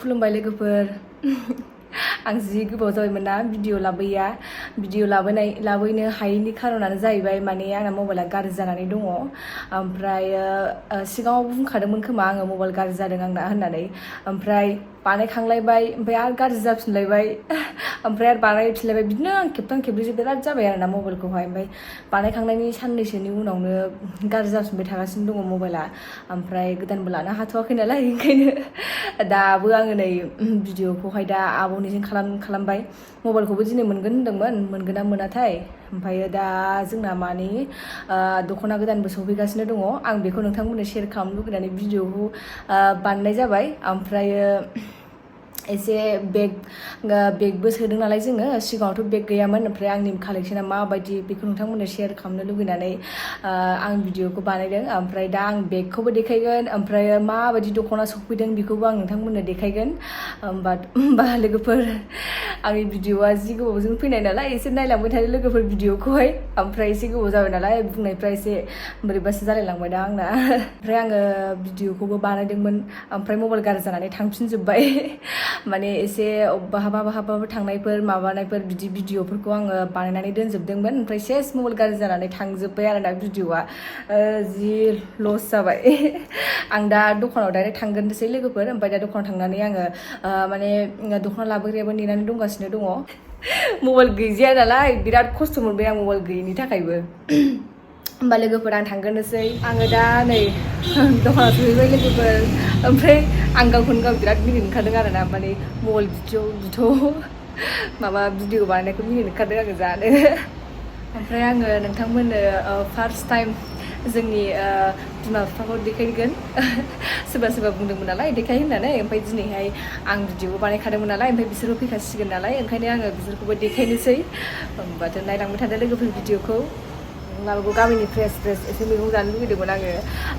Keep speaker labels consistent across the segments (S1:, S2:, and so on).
S1: खुलुमबाय लोगोफोर आं जि गोबाव जाबायमोन ना भिडिअ लाबोया भिडिअ लाबोनो हायैनि खारनानो जाहैबाय माने आंना मबाइला गाज्रि जानानै दङ ओमफ्राय सिगाङाव बुंखादोंमोन खोमा आङो मबाइल गाज्रि जादों आंना होननानै ओमफ्राय बानायखांलायबाय ओमफ्राय आरो गाज्रि जाफिनलायबाय ओमफ्राय आरो बानायफिनलायबाय बिदिनो आं खेबथाम खेबब्रैसो बिराद जाबाय आरोना मबाइलखौहाय ओमफ्राय बानायखांनायनि साननैसोनि उनावनो गाज्रि जाफिनबाय थागासिनो दङ मबाइला ओमफ्राय गोदानबो लानो हाथ'वाखै नालाय ओंखायनो दाबो आङो नै भिडिअखौहाय दा आब'निजों खालामबाय मबाइलखौबो दिनै मोनगोन होनदोंमोन मोनगोन ना मोनाथाय ओमफ्रायो दा जोंना मानि दख'ना गोदानबो सफैगासिनो दङ आं बेखौ नोंथांमोननो शेयार खालामनो लुगैनानै भिडिअखौ बानायनाय जाबाय ओमफ्रायो एसे बेगबो सोदों नालाय जोङो सिगाङावथ' बेग गैयामोन ओमफ्राय आंनि कालेक्शना माबायदि बेखौ नोंथांमोननो शेयार खालामनो लुगैनानै आं भिडिअखौ बानायदों ओमफ्राय दा आं बेगखौबो देखायगोन ओमफ्राय माबायदि दख'ना सफैदों बेखौबो आं नोंथांमोननो देखायगोन होमबा लोगोफोर आंनि भिडिअआ जि गोबावजों फैनाय नालाय एसे नायलांबाय थादो लोगोफोर भिडिअखौहाय ओमफ्राय एसे गोबाव जाबाय नालाय बुंनायफ्रा एसे बोरैबासो जालायलांबाय दा आंना ओमफ्राय आङो भिडिअखौबो बानायदोंमोन ओमफ्राय मबाइल गाज्रि जानानै थांफिनजोब्बाय माने एसे बहाबा थांनायफोर माबानायफोर बिदि भिडिअफोरखौ आङो बानायनानै दोनजोबदोंमोन ओमफ्राय सेस मबाइल गाज्रि जानानै थांजोब्बाय आरोना भिडिअआ जि लस जाबाय आं दा दखानाव डाइरेक्ट थांगोनसै लोगोफोर ओमफ्राय दा दखानाव थांनानै आङो माने दख'ना लाबोग्रायाबो नेनानै दंगासिनो दङ मबाइल गैजाया नालाय बिराद खस्थ' मोनबाय आं मबाइल गैयिनि थाखायबो होमबा लोगोफोर आं थांगोनोसै आङो दा नै दखानाव सहैबाय लोगोफोर ओमफ्राय आं गावखौनो गाव बिराद मिनिनो ओंखारदों आरोना माने मबाइल बिथ' माबा भिडिअ बानायनायखौ मिनिनो ओंखारदों आङो जानो ओमफ्राय आङो नोंथांमोननो फार्स्ट टाइम जोंनि बिमा बिफाखौ देखायगोन सोरबा बुंदोंमोन नालाय देखाय होननानै ओमफ्राय दिनैहाय आं भिडिअबो बानायखादोंमोन नालाय ओमफ्राय बिसोरबो फैखासिगोन नालाय ओंखायनो आङो बिसोरखौबो देखायनोसै होमबाथ' नायलांबाय थादो लोगोफोर भिडिअखौ माबाखौ गामिनि फ्रेस एसे मैगं जानो लुगैदोंमोन आङो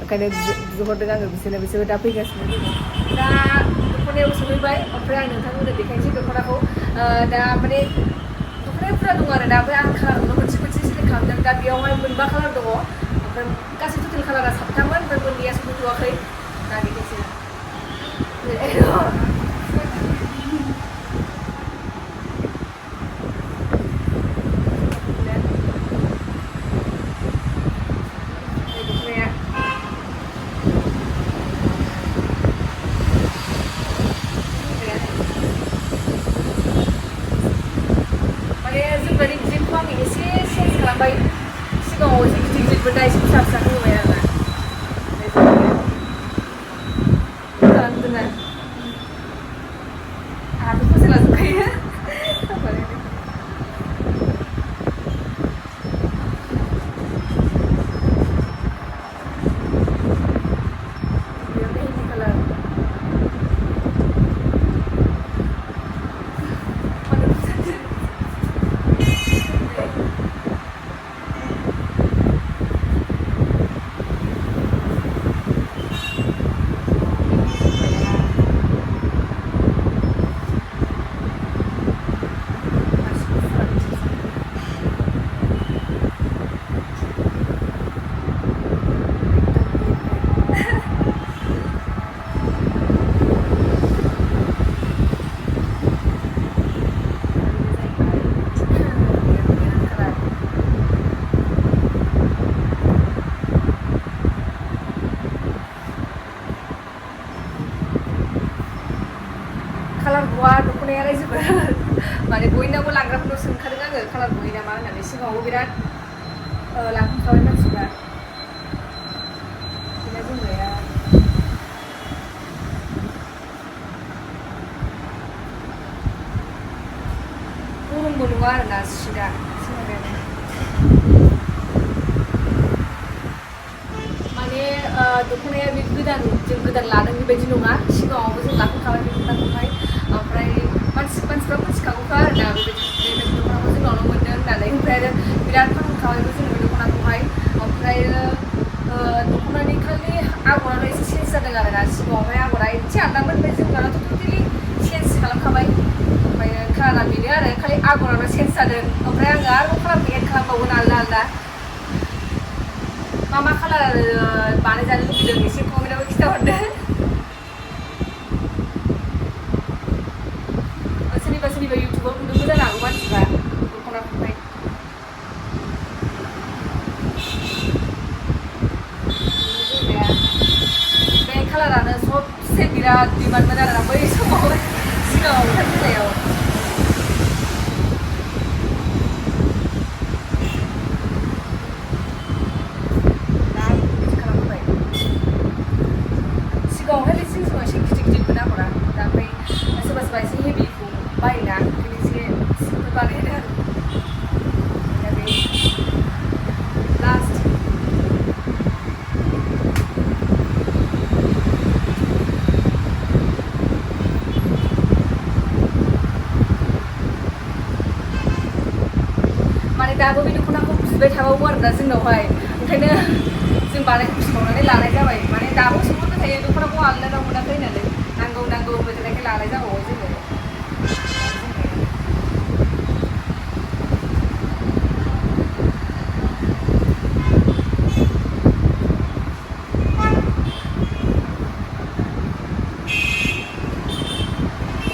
S1: ओंखायनो बिहरदों आङो बिसोरबो दा फैगासिनो दङ दा दख'नायाव सफैबाय ओमफ्राय आं नोंथांमोननो देखायनोसै दख'नाखौ दा माने दख'नाया बुरजा दङ आरो दा ओमफ्राय आं खालारखौनो मोनसे सेलेक्ट खालामदों दा बेयावहाय मोनबा खालार दङ ओमफ्राय गासै टटेल खालारा 7थामोन ओमफ्राय मोननैया सफैथ'वाखै दा देखायसै सिगाङाव एसे गिदिर दा एसे फिसा होबाय आरोना आंहाथ' फसायला जोबखायो कालार गवा दख'नायालाय जोबोर माने बयनावबो लांग्राफोरनाव सोंखादों आङो कालार गयो नामा होननानै सिगाङावबो बिराद लांखांखाबाय मानसिफ्रा बिना जोमनाया गरमबो नङा आरोना सिदा माने दख'नाया बे जों गोदान लादों बेबायदि नङा सिगाङावबो जों लाखांखाबाय बे दख'नाखौहाय ओमफ्राय मानसिफ्रा मिथिखागौखा आरोना बेबायदि दख'नाखौ जोंनावनो मोनदों होननानै ओमफ्राय आरो बिराद फानखाबायबो जों बे दख'नाखौहाय ओमफ्राय दख'नानि खालि आगराल' एसे चेन्ज जादों आरोना सिगाङावहाय आगरा एसे आलदामोन ओमफ्राय जोंनाथ' टटेलि चेन्ज खालामखाबाय ओमफ्राय कालारा बेनो आरो खालि आगराल' चेन्ज जादों ओमफ्राय आङो आरोबाव कालारखौ एड खालामबावगोन आलदा मा कालार बानायजानो लुगैदों एसे कमेन्टआवबो खिन्थाहरदो बिराद डिमान्डमोन आरोना बै समाव सिगाङाव ओंखारजेननायाव दा बिदि खालामबाय सिगाङावहाय बे जिन्सखौ एसे गिदिर गिदिरमोन आगरा दा ओमफ्राय सोरबा सोरबा एसे हेभिखौ बायोना ओंखायनो एसे सिम्पोल बानायदों आरो दा बे लास्ट माने दाबो बे दख'नाखौ बिबाय थाबावो आरोना जोंनावहाय ओंखायनो जों बानायफिनबावनानै लानाय जाबाय माने दाबो सोंहरबाय थायो दख'नाखौ आलदा मोनाखै होननानै नांगौ होनबाय थानायखाय लानाय जाबावो जोङो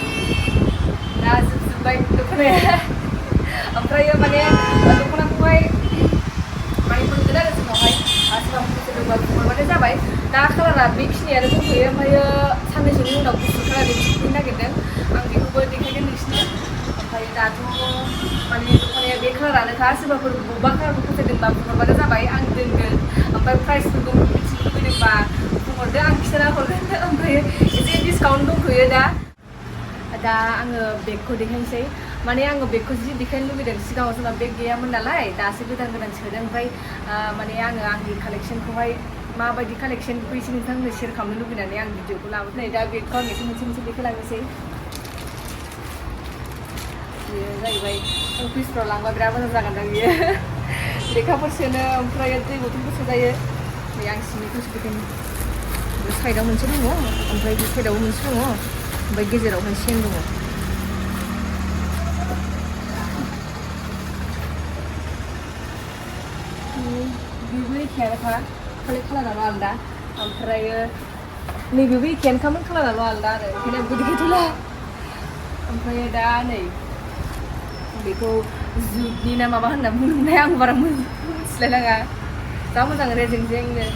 S1: दा जोबजोब्बाय दख'नाया ओमफ्रायो माने दख'नाखौहाय माने मोनगोन आरो जोंनावहाय सोरबा फैदोंबा बुंहरबानो जाबाय दा कालारा बेखिनियानो दंथ'यो ओमफ्रायो साननैसोनि उनाव गुफुर कालारनि दिहुननो नागिरदों आं बेखौबो देखायगोन नोंसिनो ओमफ्राय दाथ' माने दख'नाया बे कालारानोखा सोरबाफोर बबेबा कालारखौ फसायदोंबा बुंहरबानो जाबाय आं दोनगोन ओमफ्राय प्राइसफोरखौ मिथिनो लुबैदोंबा बुंहरदो आं खिन्थाना हरगोन ओमफ्राय एसे डिसकाउन्ट दंथ'यो दा आङो बेगखौ देखायनोसै माने आङो बेगखौ जि देखायनो लुबैदों सिगाङाव जोंना बेग गैयामोन नालाय दासो गोदान सोदों ओमफ्राय माने आङो आंनि कालेक्सनखौहाय माबायदि कालेक्सन बेखौ एसे नोंथांमोननो शेयार खालामनो लुबैनानै आं भिडिअखौ लाबोनाय दा बेगखौ आं एसे मोनसे देखायलांनोसै बेयो जाहैबाय अफिसफ्राव लांबा बिराद मोजां जागोन दा बियो लेखाफोर सोनो ओमफ्राय दै बथलफोर सोजायो नै आं सिंनिखौ देखायनो बे साइडआव मोनसे दङ ओमफ्राय बे साइडआवबो मोनसे दङ ओमफ्राय गेजेरावहाय चेन दङ बेबो एखेयानोखा खालि कालाराल' आलदा ओमफ्रायो नैबेबो एखेयानोखामोन कालाराल' आलदा आरो ओंखायनो आं बेखौ देखायथ'ला ओमफ्राय दा नै बेखौ जुटनि ना माबा होनना बुंनाय आं बारा मिथिलायलाङा जा मोजां रेजें जेंनो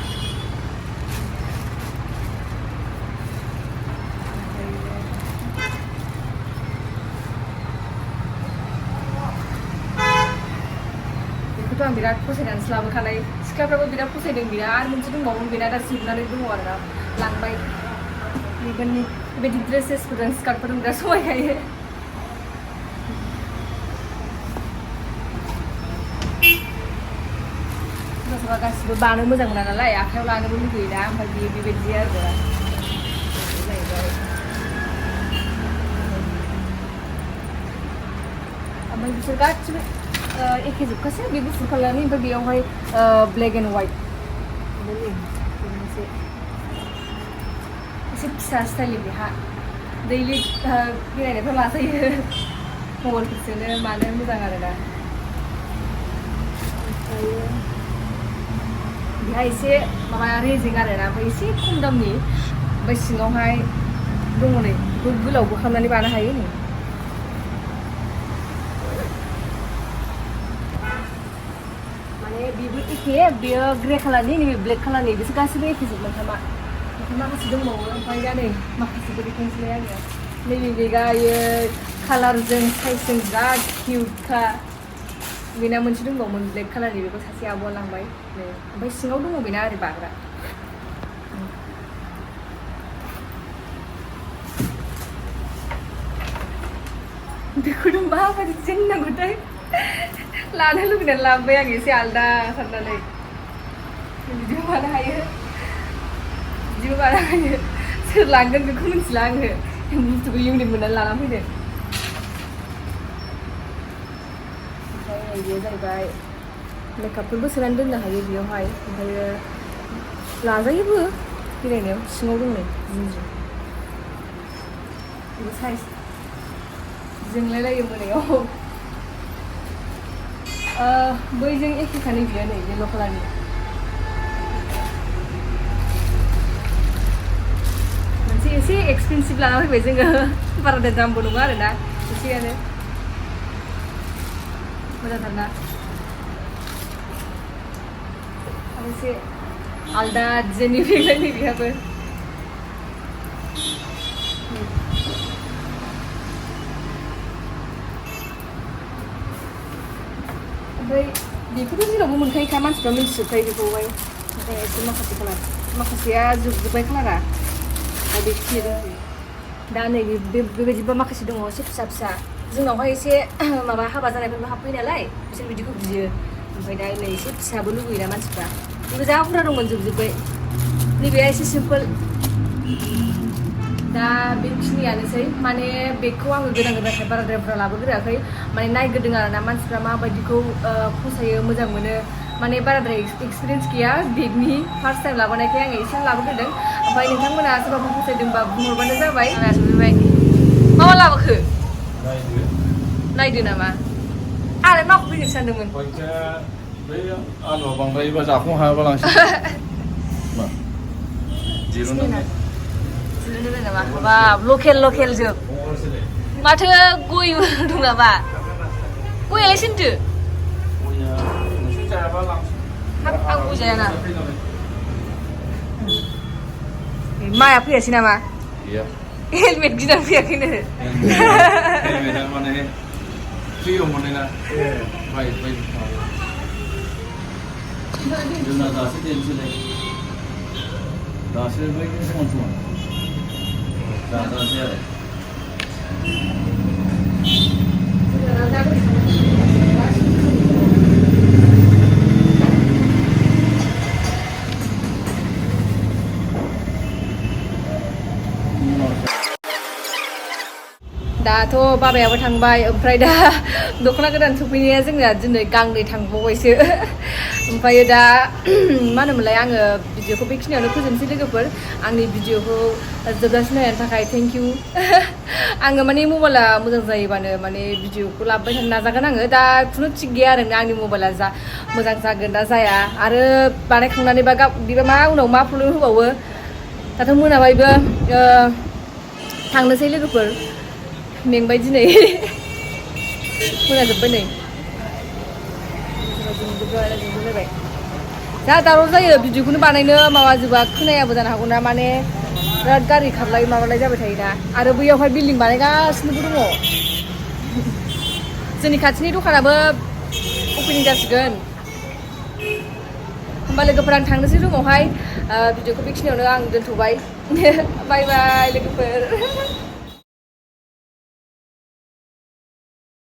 S1: आं बिराद फसायनानैसो लाबोखानाय सिख्लाफ्राबो बिराद फसायदों बेना आरो मोनसे दंबावोमोन बेना दा जोबनानै दङ आरोना लांबाय बेफोरनि बेबायदि ड्रेसेसफोरजों स्कार्टफोरजों बिराद समायखायो सोरबा सोरबा गासिबो बानो मोजां मोना नालाय आखायाव लानोबो लुगैयोना ओमफ्राय बियो बेबायदि आरो जाहैबाय ओमफ्राय बिसोर गासिबो एखे जोबखासै बे गुफुर कालारनि ओमफ्राय बेयावहाय ब्लेक एन्ड वाइट मोनसे एसे फिसा स्टाइलनि बेहा दैलि बेरायनायफ्राव लाजायो मबाइलफोर सोनो मानो मोजां आरोना ओमफ्रायो बेहा एसे माबा रेजें आरोना ओमफ्राय एसे खम दामनि ओमफ्राय सिङावहाय दङ नै गोलावबो खालामनानै बानो हायो नै बेबो एखे बेयो ग्रे कालारनि नैबे ब्लेक कालारनि बिसोर गासिबो एखे जोब मोनथामा ओमफ्राय माखासे दंबावो ओमफ्राय दा नै माखासेबो देखायनोसै आङो नैबे बेगायो कालारजों साइजजों बिराद किउटखा बेना मोनसे दंबावोमोन ब्लेक कालारनि बेखौ सासे आब'आ लांबाय नै ओमफ्राय सिङाव दङ बेना ओरै बाग्रा बेखौथ' माबायदि जेननांगौथाय लानो लुगैनानै लाबोबाय आं एसे आलदा साननानै बिदिबो बानो हायो सोर लांगोन बेखौ मिथिला आङो बुस्थुखौ इउनिक मोननानै लानानै फैदों ओमफ्राय बेयो जाहैबाय मेकआपफोरबो सोनानै दोननो हायो बेयावहाय ओमफ्रायो लाजायोबो बेरायनायाव सिङाव दं नै जिन्ज्रि बे साइज जोंलायलायो मोनायाव बैजों एखेखानि बियो नै येल्ल' कालारनि मोनसे एसे एक्सपेन्सिभ लाना फैबाय जोङो बाराद्राय दामबो नङा आरोना एसेयानो मोजांथारना आरो एसे आलदा डिजाइननि फैबाय नै बेहाबो ओमफ्राय बेखौथ' जेरावबो मोनखायोखा मानसिफ्रा मिन्थिजोबखायो बेखौहाय ओमफ्राय एसे माखासे कालार माखासेया जोबजोब्बाय कालारा दा बेखिनि दंसै दा नै बेबायदिबा माखासे दङ एसे फिसा फिसा जोंनावहाय एसे माबा हाबा जानायफोरबो हाबफैयो नालाय बिसोर बिदिखौ बियो ओमफ्राय दा नै एसे फिसाबो लुगैयोना मानसिफ्रा बेबो जा बुरजा दंमोन जोबजोब्बाय नैबेया एसे सिम्पोल दा बेखिनियानोसै माने बेगखौ आङो गोदान गोदानखाय बाराद्राय बुरजा लाबोग्रोआखै माने नायग्रोदों आरोना मानसिफ्रा माबायदिखौ फसायो मोजां मोनो माने बाराद्राय एक्सपिरियेन्स गैया बेगनि फार्स्ट टाइम लाबोनायखाय आङो एसे लाबोग्रोदों ओमफ्राय नोंथांमोना सोरबाफोर फसायदोंबा बुंहरबानो जाबाय आंना सफैबाय मा लाबोखो नायदो नामा आंलाय माखौ फैनो सानदोंमोन
S2: बै आलुआ बांद्रायोबा जाख'नो हायाबा लांसै
S1: बाब लकेल जोब माथो गयबो दं नामा गयालाय सोरथो हाब आं गय जायाना माया फैयासै नामा हेलमेट गिनानै फैयाखैनो
S2: हेलमेटा माने फ्रियाव मोनोना जोंना दासो देनोसैलाय दासो बै समान जाजासै आरो
S1: दाथ' बाबायाबो थांबाय ओमफ्राय दा दख'ना गोदान सफैनाया जोंना दिनै गांनै थांबावबायसो ओमफ्राय दा मा होनोमोनलाय आङो भिडिअखौ बेखिनियावनो फोजोबनोसै लोगोफोर आंनि भिडिअखौ जोबजासिम नायनायनि थाखाय थेंक इउ आङो माने मबाइला मोजां जायोबानो माने भिडिअखौ लाबोबाय थानो नाजागोन आङो दा खुनु थिग गैया आरोना आंनि मबाइला जा मोजां जागोन ना जाया आरो बानायखांनानैबा बेबा मा उनाव मा प्रब्लेम होबावो दाथ' मोनाबायबो थांनोसै लोगोफोर मेंबाय दिनै मोनाजोब्बाय नै जोबजोबलायबाय जा दावराव जायो भिडिअखौनो बानायनो माबाजोबा खोनायाबो जानो हागौ ना माने बिराद गारि खारलाय माबालाय जाबाय थायोना आरो बैयावहाय बिल्डिं बानायगासिनोबो दङ जोंनि खाथिनि दखानाबो अपेनिं जासिगोन होमबा लोगोफोर आं थांनोसै रुमावहाय भिडिअखौ बेखिनियावनो आं दोनथ'बाय बाय बाय लोगोफोर